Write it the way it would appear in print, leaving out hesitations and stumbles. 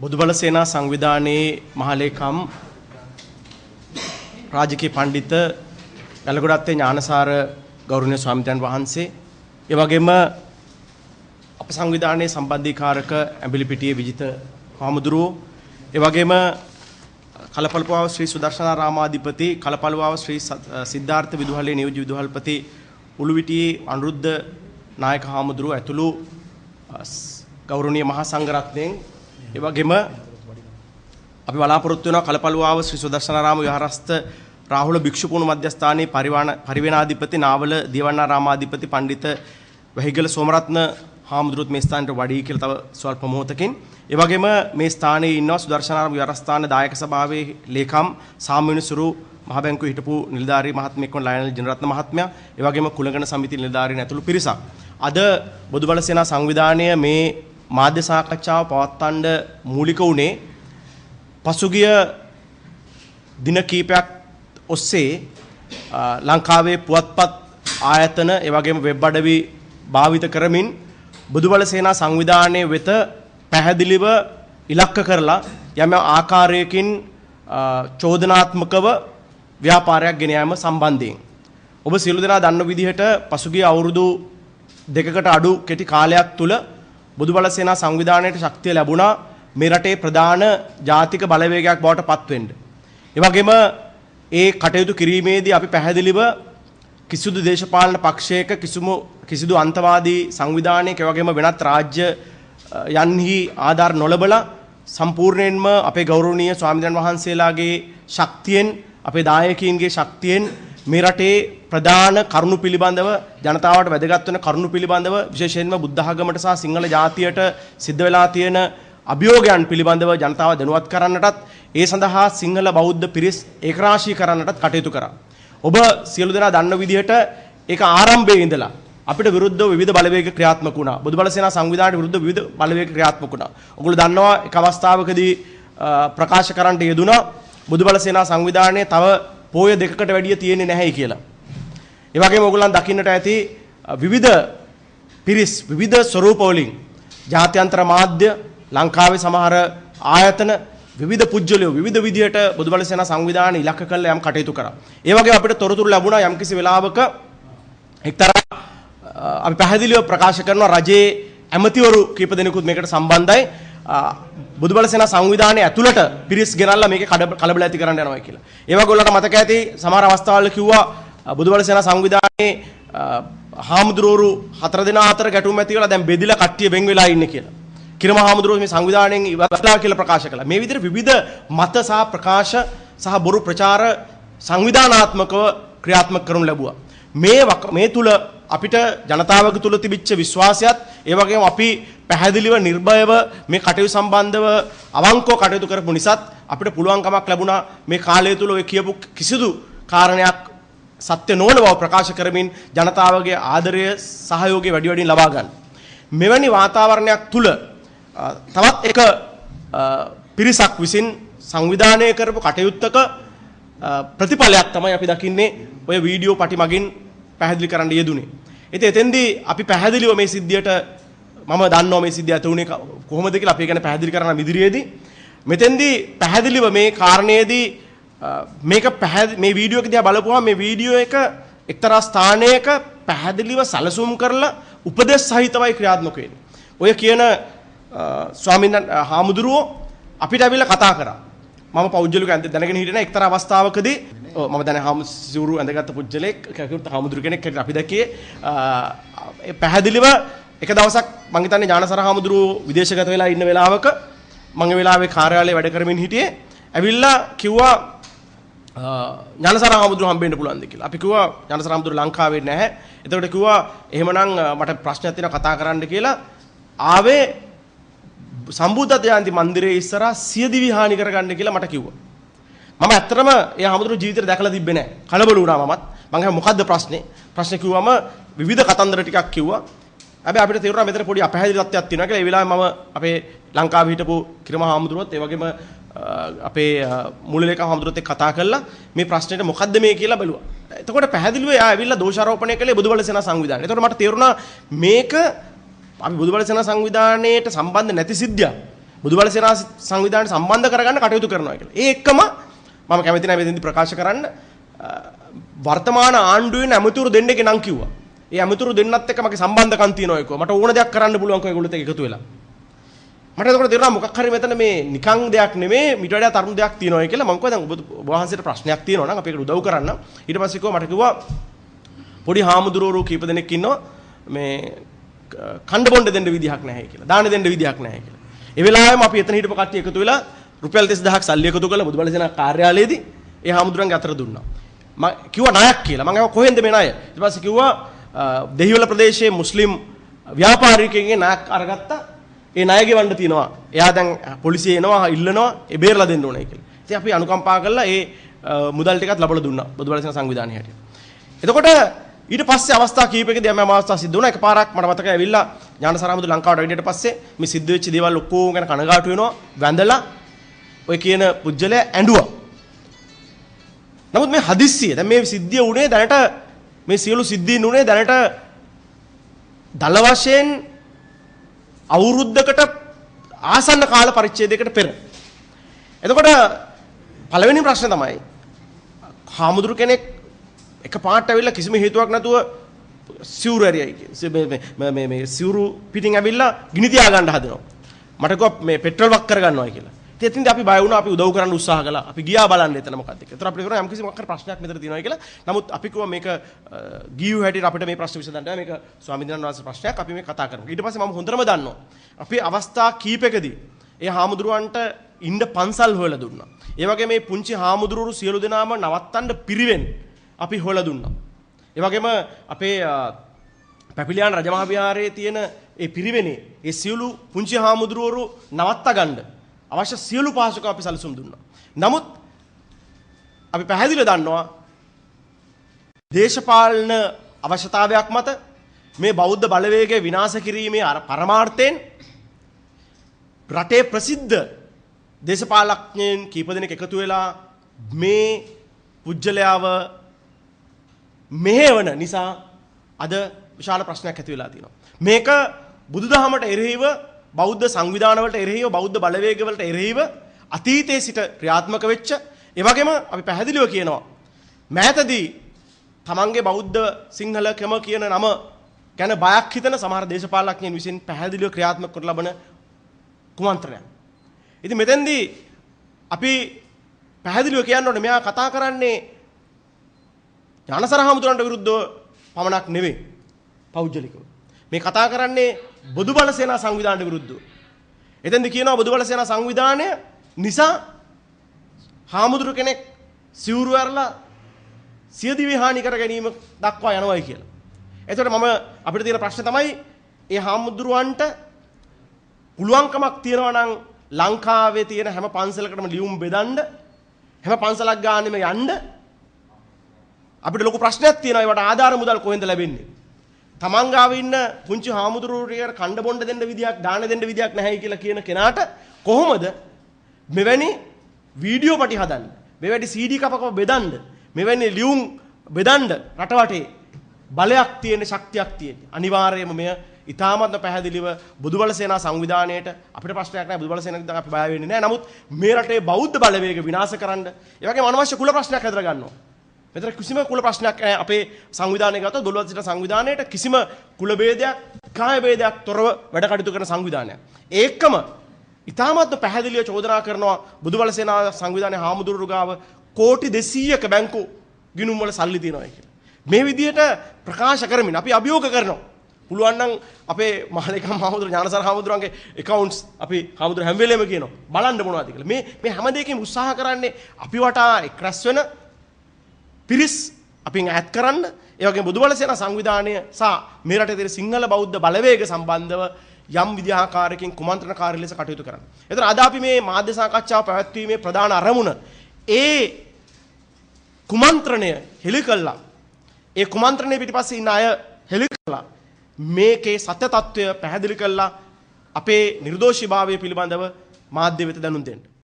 බොදුබල සේනා සංවිධානයේ මහලේකම් රාජකීය පඬිත ගලගොඩත්තේ ඥානසාර ගෞරවනීය ස්වාමීන් වහන්සේ, ඒ වගේම අප සංවිධානයේ සම්බන්ධීකාරක ඇඹිලිපිටියේ විජිත හාමුදුරුවෝ, ඒ වගේම කලපලුවාව ශ්‍රී සුදර්ශනාරාමාධිපති, කලපලුවාව ශ්‍රී සිද්ධාර්ථ විදුහලේ නියෝජ්‍ය විදුහල්පති උළුවිටියේ අනුරුද්ධ නායක හාමුදුරුවෝ ඇතුළු ගෞරවනීය මහා සංඝරත්නයෙන්, ඒ වගේම අපි බලාපොරොත්තු වෙනවා කලපලුවාව ශ්‍රී සුදර්ශනාරාම විහාරස්ථ රාහුල භික්ෂු පුහුණු මධ්‍යස්ථානයේ පරිවේනාධිපති නාවල දියවන්නාරාමාධිපති පණ්ඩිත වැහිගල සෝමරත්න හාමුදුරුවොත් මේ ස්ථානයට වඩී කියලා තව ස්වල්ප මොහොතකින්. ඒ වගේම මේ ස්ථානයේ ඉන්නවා සුදර්ශනාරාම විහාරස්ථාන දායක සභාවේ ලේකම් සාමවිනිසුරු මහ බැංකුවේ හිටපු නිලධාරී මහත්මයෙක් වන ලයනල් ජනරත්න මහත්මයා, ඒ වගේම කුලගණ සමිති නිලධාරීන් ඇතුළු පිරිසක්. අද බොදුබල සේනා සංවිධානය මේ මාධ්‍ය සාකච්ඡාව පවත්වන්න මූලික වුණේ පසුගිය දින කීපයක් ඔස්සේ ලංකාවේ පුවත්පත් ආයතන, ඒ වගේම වෙබ් අඩවි භාවිත කරමින් බොදුබල සේනා සංවිධානයේ වෙත පැහැදිලිව ඉලක්ක කරලා යම් ආකාරයකින් චෝදනාත්මකව ව්‍යාපාරයක් ගෙන යාම සම්බන්ධයෙන්. ඔබ සියලු දෙනා දන්න විදිහට පසුගිය අවුරුදු දෙකකට අඩු කෙටි කාලයක් තුල බොදුබල සේනා සංවිධානයට ශක්තිය ලැබුණා මේ රටේ ප්‍රධාන ජාතික බලවේගයක් බවට පත් වෙන්න. ඒ වගේම ඒ කටයුතු කිරීමේදී අපි පැහැදිලිව කිසිදු දේශපාලන පක්ෂයක කිසිදු අන්තවාදී සංවිධානයක, ඒ වගේම වෙනත් රාජ්‍ය යන්හි ආධාර නොලබලා සම්පූර්ණයෙන්ම අපේ ගෞරවනීය ස්වාමීන් වහන්සේලාගේ ශක්තියෙන්, අපේ දායකයින්ගේ ශක්තියෙන් මේ රටේ ප්‍රධාන කරුණු පිළිබඳව, ජනතාවට වැදගත් වෙන කරුණු පිළිබඳව, විශේෂයෙන්ම බුද්ධ ආගමට සහ සිංහල ජාතියට සිද්ධ වෙලා තියෙන අභියෝගයන් පිළිබඳව ජනතාව දැනුවත් කරන්නටත්, ඒ සඳහා සිංහල බෞද්ධ පිරිස් ඒකරාශී කරන්නටත් කටයුතු කරා. ඔබ සියලු දෙනා දන්න විදිහට ඒක ආරම්භයේ ඉඳලා අපිට විරුද්ධව විවිධ බලවේග ක්‍රියාත්මක වුණා. බොදුබල සේනා සංවිධානයට විරුද්ධව විවිධ බලවේග ක්‍රියාත්මක වුණා. ඔගොල්ලෝ දන්නවා එක අවස්ථාවකදී ප්‍රකාශ කරන්නට යෙදුණා බොදුබල සේනා සංවිධානයේ තව පොය දෙකකට වැඩිය තියෙන්නේ නැහැයි කියලා. ඒ වගේම ඔයගොල්ලන් දකින්නට ඇති විවිධ පිරිස් විවිධ ස්වරූප වලින් ජාත්‍යන්තර මාධ්‍ය, ලංකාවේ සමහර ආයතන, විවිධ පුජ්‍යලයෝ විවිධ විදිහට බොදුබල සේනා සංවිධානය ඉලක්ක කරලා යම් කටයුතු කරා. ඒ වගේම අපිට තොරතුරු ලැබුණා යම්කිසි වෙලාවක එක්තරා අපි පැහැදිලිව ප්‍රකාශ කරනවා රජයේ ඇමතිවරු කීප දෙනෙකුත් මේකට සම්බන්ධයි. බොදුබල සේනා සංවිධානයේ ඇතුළට පිරිස් ගෙනල්ලා මේකේ කලබල ඇති කරන්න යනවා කියලා. ඒ වගේ ඔයාලට මතක ඇති සමහර අවස්ථාවල කිව්වා බොදුබල සේනා සංවිධානයේ හාමුදුරුවරු හතර දෙනා අතර ගැටුම් ඇති වෙලා දැන් බෙදිලා කට්ටිය වෙන් වෙලා ඉන්නේ කියලා. කිරම හාමුදුරුවෝ මේ සංවිධානයෙන් ඉවත්ලා කියලා ප්‍රකාශ කළා. මේ විදිහට විවිධ මත සහ ප්‍රකාශ සහ බොරු ප්‍රචාර සංවිධානාත්මකව ක්‍රියාත්මක කරනු ලැබුවා. මේ තුල අපිට ජනතාවක තුල තිබිච්ච විශ්වාසයත්, ඒ වගේම අපි පැහැදිලිව නිර්භයව මේ කටයුතු සම්බන්ධව අවංකව කටයුතු කරපු නිසාත් අපිට පුළුවන්කමක් ලැබුණා මේ කාලය තුල ඔය කියපු කිසිදු කාරණයක් සත්‍ය නොවන බව ප්‍රකාශ කරමින් ජනතාවගේ ආදරය සහයෝගය වැඩි වැඩියෙන් ලබා ගන්න. මෙවැනි වාතාවරණයක් තුල තවත් එක පිරිසක් විසින් සංවිධානය කරපු කටයුත්තක ප්‍රතිඵලයක් තමයි අපි දකින්නේ ඔය වීඩියෝ පටි මගින් පැහැදිලි කරන්න යෙදුනේ. ඉතින් එතෙන්දී අපි පැහැදිලිව මේ සිද්ධියට, මම දන්නවා මේ සිද්ධිය ඇති වුණේ කොහොමද කියලා, අපි ඒ ගැන පැහැදිලි කරන්න ඉදිරියේදී. මෙතෙන්දී පැහැදිලිව මේ කාරණේදී මේක මේ වීඩියෝ එක දිහා බලපුවම මේ වීඩියෝ එක එක්තරා ස්ථානයක පැහැදිලිව සැලසුම් කරලා උපදෙස් සහිතවයි ක්‍රියාත්මක වෙන්නේ. ඔය කියන ස්වාමීන් හාමුදුරුවෝ අපිට ඇවිල්ලා කතා කරා. මම පෞද්ගලිකව දැනගෙන හිටියේ නෑ එක්තරා අවස්ථාවකදී. ඔව් මම දැන සිවුරු ඇඳගත්ත පුජ්‍යලෙක් හාමුදුරු කෙනෙක් හැටියට අපි දැක්කේ. පැහැදිලිව එක දවසක් මං හිතන්නේ ඥානසර හාමුදුරුවෝ විදේශගත වෙලා ඉන්න වෙලාවක මං ඒ වෙලාවේ කාර්යාලයේ වැඩ කරමින් හිටියේ. ඇවිල්ලා කිව්වා ඥානසර හාමුදුරුවෝ හම්බෙන්න පුළුවන්ද කියලා. අපි කිව්වා ඥානසර හාමුදුරුවෝ ලංකාවේ නැහැ. එතකොට කිව්වා එහෙමනම් මට ප්‍රශ්නයක් තියෙනවා කතා කරන්න කියලා. ආවේ සම්බුද්ධ ජයන්ති මන්දිරයේ ඉස්සරහා සියදිවි හානි කරගන්න කියලා මට කිව්වා. මම ඇත්තටම ඒ හාමුදුරුවෝ ජීවිතේට දැකලා තිබ්බේ නෑ. කලබල වුණා මමත්. මං ඇහුවා මොකද්ද ප්‍රශ්නේ? ප්‍රශ්නේ කිව්වම විවිධ කතන්දර ටිකක් කිව්වා. හැබැයි අපිට තේරුණා මෙතන පොඩි අපැහැදිලි තත්ත්වයක් තියෙනවා කියලා. ඒ වෙලාවේ මම අපේ ලංකාවේ හිටපු කිරම හාමුදුරුවොත් ඒ වගේම අපේ මූලලේකම් හාමුදුරුවොත් එක්ක කතා කරලා මේ ප්‍රශ්නෙට මොකද්ද මේ කියලා බැලුවා. එතකොට පැහැදිලිව එයා ඇවිල්ලා දෝෂාරෝපණය කළේ බොදුබල සේනා සංවිධානය. එතකොට මට තේරුණා මේක අපි බොදුබල සේනා සංවිධානයට සම්බන්ධ නැති සිද්ධියක්. බුදු බල සේනා සංවිධානයට සම්බන්ධ කරගන්න කටයුතු කරනවා කියලා. ඒ එක්කම මම කැමති නැහැ මෙතෙන්දි ප්‍රකාශ කරන්න, වර්තමාන ආණ්ඩුවේ ඇමතිවරු දෙන්නෙක්ගේ නම් කිව්වා. ඒ ඇමතිවරු දෙන්නත් එක්ක මගේ සම්බන්ධකම් තියෙනවා කිව්වා. මට ඕන දෙයක් කරන්න පුළුවන් කිව්වා ඒගොල්ලොත් එක්ක එකතු වෙලා. මට එතකොට තේරුණා මොකක් හරි මෙතන මේ නිකන් දෙයක් නෙමෙයි, මීට වඩා තරුණ දෙයක් තියෙනවා කියලා. මං කිව්වා දැන් ඔබ වහන්සේට ප්‍රශ්නයක් තියෙනවා නම් අපි ඒකට උදව් කරන්න. ඊට පස්සේ කිව්වා, මට කිව්වා පොඩි හාමුදුරුවෝ කීප දෙනෙක් ඉන්නවා මේ කණ්ඩ බොණ්ඩ දෙන්න විදිහක් නැහැ කියලා, දාන දෙන්න විදිහක් නැහැ කියලා. ඒ වෙලාවෙම අපි එතන හිටපු කට්ටිය එකතු වෙලා රුපියල් 30000ක් සල්ලි එකතු කරලා බුදුබල සේනා කාර්යාලයේදී ඒ හාමුදුරන්ගේ අතර දුන්නා. මම කිව්වා ණයක් කියලා. මං ඇහුවා කොහෙන්ද මේ ණය? ඊට පස්සේ කිව්වා දෙහිවල ප්‍රදේශයේ මුස්ලිම් ව්‍යාපාරිකයෙක්ගෙන් ණයක් අරගත්තා. ඒ ණය ගෙවන්න තියෙනවා. එයා දැන් පොලිසිය එනවා ඉල්ලනවා, ඒ බේරලා දෙන්න ඕනේ කියලා. ඉතින් අපි අනුකම්පා කරලා ඒ මුදල් ටිකත් ලබලා දුන්නා බුදුබල සේනා සංවිධානය හැටියට. එතකොට ඊට පස්සේ අවස්ථා කීපයකදී යම් යම් අවස්ථා සිද්ධ වුණා. එකපාරක් මට මතකයි ඇවිල්ලා ඥානසාර හාමුදුරුවෝ ලංකාවට වැඩියට පස්සේ මේ සිද්ධ වෙච්ච දේවල් ඔක්කොම ගැන කනගාටු වෙනවා, වැඳලා ඔය කියන පුජ්‍යලයා ඇඬුවා. නමුත් මේ හදිස්සිය දැන් මේ සිද්ධිය උනේ දැනට, මේ සියලු සිද්ධීන් උනේ දැනට දල වශයෙන් අවුරුද්දකට ආසන්න කාල පරිච්ඡේදයකට පෙර. එතකොට පළවෙනි ප්‍රශ්නේ තමයි, හාමුදුරු කෙනෙක් එක පාට ඇවිල්ලා කිසිම හේතුවක් නැතුව සිවුරු ඇරියයි කියන්නේ මේ මේ සිවුරු පිටින් ඇවිල්ලා ගිනි තියා ගන්න හදනවා. මට කිව්වා මේ පෙට්‍රල් වක් කරගන්නවා කියලා. ඉතින් එතින්ද අපි බය වුණා, අපි උදව් කරන්න උත්සාහ කළා. අපි ගියා බලන්න එතන මොකක්ද කියලා. ඒතර අපිට තේරුණා යම් කිසි මොකක් හරි ප්‍රශ්නයක් මෙතන තියෙනවා කියලා. නමුත් අපි කිව්වා මේක ගියු හැටියට අපිට මේ ප්‍රශ්න විසඳන්න බෑ. මේක ස්වාමීන් වහන්සේ ප්‍රශ්නයක්, අපි මේ කතා කරමු. ඊට පස්සේ මම හොඳටම දන්නවා අපි අවස්ථා කීපයකදී ඒ හාමුදුරුවන්ට ඉන්න පන්සල් හොයලා දුන්නා. ඒ වගේ මේ පුංචි හාමුදුරුවෝ සියලු දෙනාම නවත්තන්න පිරිවෙන් අපි හොයලා දුන්නා. ඒ වගේම අපේ පැපිලියාන රජමහා විහාරයේ තියෙන ඒ පිරිවෙනේ ඒ සියලු පුංචි හාමුදුරුවෝ නවත්ත ගන්න අවශ්‍ය සියලු පහසුකම් අපි සැලසුම් දුන්නා. නමුත් අපි පැහැදිලිව දන්නවා දේශපාලන අවශ්‍යතාවයක් මත මේ බෞද්ධ බලවේගය විනාශ කිරීමේ අර පරමාර්ථයෙන් රටේ ප්‍රසිද්ධ දේශපාලඥයන් කීප දෙනෙක් එකතු වෙලා මේ පුජ්‍යලයාව මෙහෙවන නිසා අද විශාල ප්‍රශ්නයක් ඇති වෙලා තියෙනවා. මේක බුදුදහමට එරෙහිව, බෞද්ධ සංවිධානවලට එරෙහිව, බෞද්ධ බලවේගවලට එරෙහිව අතීතයේ සිට ක්‍රියාත්මක වෙච්ච, ඒ වගේම අපි පැහැදිලිව කියනවා මෑතදී තමන්ගේ බෞද්ධ සිංහලකම කියන නම ගැන බයක් හිතන සමහර දේශපාලඥයන් විසින් පැහැදිලිව ක්‍රියාත්මක කර ලබන කුමන්ත්‍රණයක්. ඉතින් මෙතෙන්දී අපි පැහැදිලිව කියන්න ඕනේ මෙයා කතා කරන්නේ ඥානසාර හාමුදුරන්ට විරුද්ධව පමණක් නෙවෙයි පෞද්ගලිකව. මේ කතා කරන්නේ බොදු බල සේනා සංවිධානයට විරුද්ධව. එතෙන්ද කියනවා බොදු බල සේනා සංවිධානය නිසා හාමුදුරු කෙනෙක් සිවුරු ඇරලා සියදිවි හානි කර ගැනීම දක්වා යනවායි කියලා. එතකොට මම අපිට තියෙන ප්‍රශ්නේ තමයි ඒ හාමුදුරුවන්ට පුළුවන්කමක් තියෙනවා නම් ලංකාවේ තියෙන හැම පන්සලකටම ලියුම් බෙදන්න, හැම පන්සලක් ගානෙම යන්න අපිට ලොකු ප්‍රශ්නයක් තියෙනවා. ඒවට ආධාර මුදල් කොහෙන්ද ලැබෙන්නේ? තමන් ගාව ඉන්න පුංචි හාමුදුරුවෝ ටිකට කණ්ඩ බොණ්ඩ දෙන්න විදියක්, දාන දෙන්න විදියක් නැහැයි කියලා කියන කෙනාට කොහොමද මෙවැනි වීඩියෝ පටි හදන්න, මෙවැනි CD කප කප බෙදන්න, මෙවැනි ලියුම් බෙදන්න රට වටේ බලයක් තියෙන, ශක්තියක් තියෙන? අනිවාර්යයෙන්ම මෙය ඉතාමත්ම පැහැදිලිව බුදුබල සේනා සංවිධානයට අපිට ප්‍රශ්නයක් නෑ. බුදුබල සේනාවට අපි බය වෙන්නේ නෑ. නමුත් මේ රටේ බෞද්ධ බලවේග විනාශ කරන්න, ඒ වගේම අනවශ්‍ය කුල ප්‍රශ්නයක් හදලා ගන්නවා. මෙතන කිසිම කුල ප්‍රශ්නයක් නෑ. අපේ සංවිධානය ගත්තොත් බොළුවත් සිට සංවිධානයට කිසිම කුල භේදයක්, කාය භේදයක් තොරව වැඩ කටයුතු කරන සංවිධානයක්. ඒකම ඉතාමත්ම පැහැදිලිව චෝදනා කරනවා බුදුබල සේනා සංවිධානයේ හාමුදුරුවෝ ගාව කෝටි 200ක බැංකු ගිණුම් වල සල්ලි තියෙනවා කියලා. මේ විදිහට ප්‍රකාශ කරමින් අපි අභියෝග කරනවා. පුළුවන් නම් අපේ මහලේකම් හාමුදුරුවෝ ඥානසාර හාමුදුරුවන්ගේ ඇකවුන්ට්ස් අපි හාමුදුරුවෝ හැම වෙලේම කියනවා බලන්න මොනවද කියලා. මේ මේ හැම දෙයකින් උත්සාහ කරන්නේ අපි වටා එක් රැස් වෙන පිරිස් අපින් ඈත් කරන්න, ඒ වගේම බුදුබල සේනා සංවිධානය සහ මේ රටේ තියෙන සිංහල බෞද්ධ බලවේග සම්බන්ධව යම් විදිහාකාරයකින් කුමන්ත්‍රණකාරී ලෙස කටයුතු කරන්න. එතන අද අපි මේ මාධ්‍ය සාකච්ඡාව පැවැත්වීමේ ප්‍රධාන අරමුණ ඒ කුමන්ත්‍රණය හෙළි කළා. ඒ කුමන්ත්‍රණය පිටිපස්සේ ඉන්න අය හෙළි කළා. මේකේ සත්‍ය තත්ත්වය පැහැදිලි කළා. අපේ නිර්දෝෂීභාවය පිළිබඳව මාධ්‍ය වෙත දැනුම් දෙන්න.